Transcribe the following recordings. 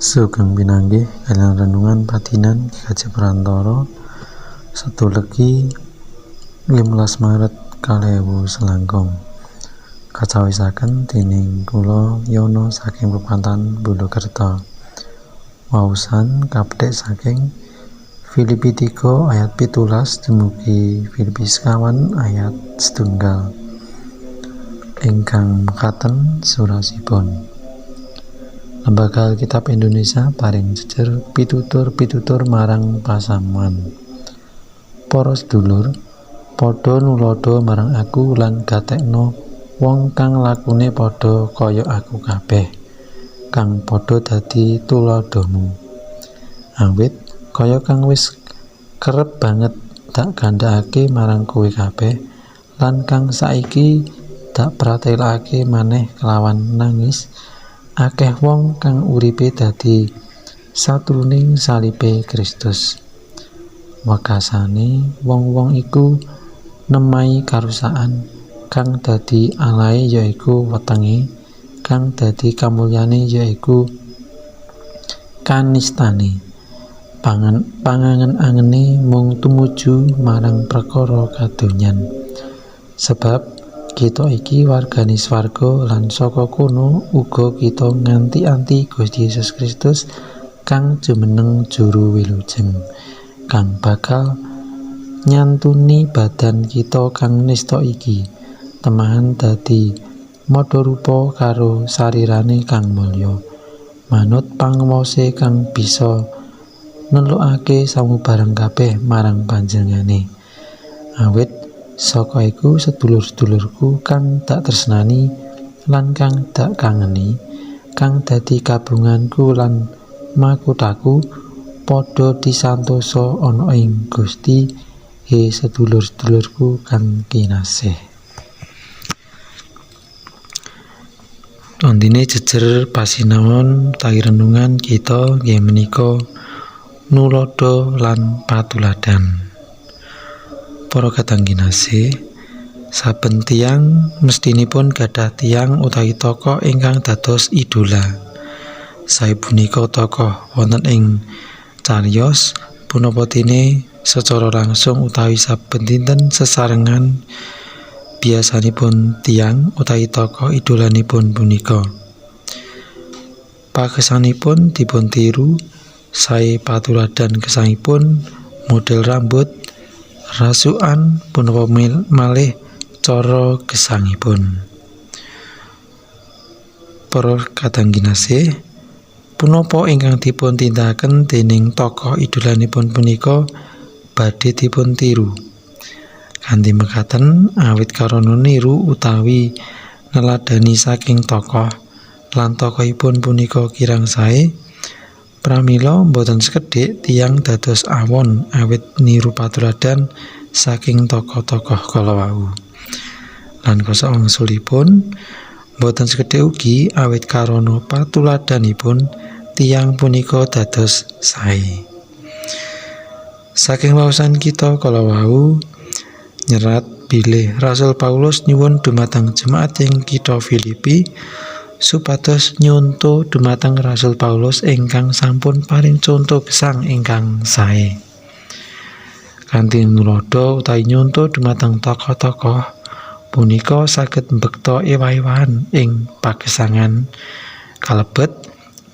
Sugeng pinanggih kaliyan renungan padinan GKJ Perantara Setu Legi 15 Maret 2021. Kacawisaken dening kula Yono saking Pepanthan Bulukerto. Waosan kapedhek saking Filipi 3 ayat 17 dumugi Filipi 4 ayat 1. Ingkang mekaten surasipun. Lembaga Alkitab Indonesia paring jejer pitutur-pitutur marang pasamuan. Para sedulur, padha nuladha marang aku lan gatekna wong kang lakune padha kaya aku kabeh, kang padha dadi tuladhamu. Awit kaya kang wis kerep banget tak kandhakake marang kowe kabeh lan kang saiki tak pratelakake maneh kelawan nangis, akeh wong kang uripe dadi satruning salibe Kristus. Wekasane wong-wong iku nemahi karusakan kang dadi alahe yaiku wetenge, kang dadi kamulyane yaiku kanistane. Pangangen-angene mung tumuju marang perkara kadonyan. Sebab kita iki wargane swarga lan saka kono uga kita nganti-anti Gusti Yesus Kristus kang jumeneng juru wilujeng, kang bakal nyantuni badan kita kang nista iki temahan dadi madharupa karo sarirane kang mulya, manut panguwase kang bisa nelukake samubarang kabeh marang panjenengane. Awit saka iku sedulur-sedulurku kang tak tresnani lan kang tak kangeni, kang dadi kabunganku lan makutaku, padha disantosa ana ing Gusti, he sedulur-sedulurku kang kinasih. Wondene jejer pasinaon utawi renungan kita nggih menika nuladha lan patuladan. Para kadang kinasih, saben tiyang mestinipun gadah tiyang utawi tokoh ingkang dados idola. Sae punika tokoh wonten ing cariyos punapa dene secara langsung utawi saben dinten sesarengan biasanipun tiyang utawi tokoh idolanipun punika. Pagesanipun dipun tiru, sae patuladan gesangipun, model rambut, rasukan punapa malih cara gesangipun. Para kadang kinasih, punapa ingkang dipun tindakaken dening tokoh idolanipun punika badhe dipun tiru. Kanthi mekaten, awit karana niru utawi neladani saking tokoh lan tokohipun punika kirang sae, pramila boten sekedhik tiyang dados awon awit niru patuladan saking tokoh-tokoh kala wau. Lan kosok wangsulipun, boten sekedhik ugi awit karana patuladanipun tiyang punika dados sae. Saking waosan kita kala wau nyerat bilih Rasul Paulus nyuwun dumateng jemaat ing kitha Filipi supados nyonto dumateng Rasul Paulus ingkang sampun paring conto gesang ingkang sae. Kanthi nuladha utawi nyonto dumateng tokoh-tokoh punika saged mbekta ewah-ewahan ing pagesangan kalebet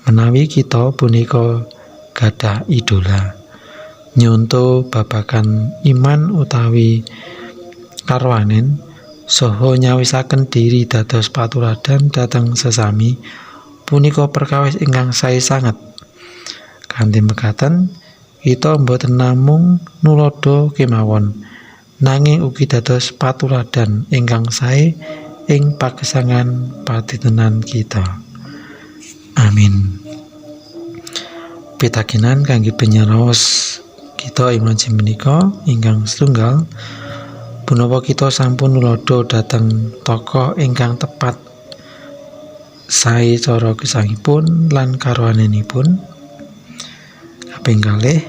menawi kita punika gadah idola. Nyonto babagan iman utawi karwanen saha nyawisaken diri dados patuladan dhateng sesami punika perkawis ingkang sae sanget. Kanthi mekaten, kita boten namung nuladha kemawon, nanging ugi dados patuladan ingkang sae ing pagesangan padintenan kita. Amin. Pitakenan kangge penyeraos kita ing wanci menika ingkang setunggal, punapa kita sampun nuladha dhateng tokoh ingkang tepat sae cara gesangipun lan karwanenipun? Kaping kalih,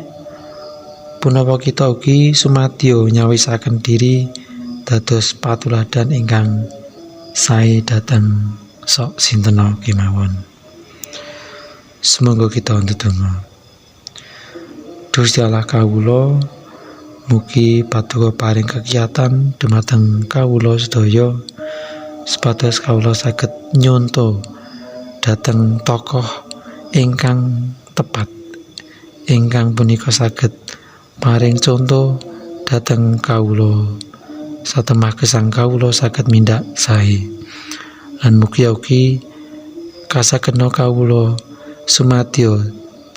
punapa kita ugi sumadyo nyawisaken diri dados patuladan ingkang sae dhateng sok sintena kemawon? Semoga kita ndedonga. Gusti Allah kawula, mugi paduka paring kekiyatan dumateng kawula sedaya supados kawula saged nyonto dhateng tokoh ingkang tepat, ingkang punika saged paring conto dhateng kawula satemah gesang kawula saged mindak sae. Lan mugi ugi kasagedna kawula sumadyo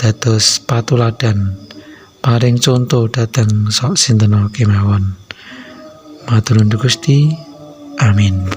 dados patuladan, paring conto dhateng sok sinten kemawon. Matur nuwun, Gusti. Amin.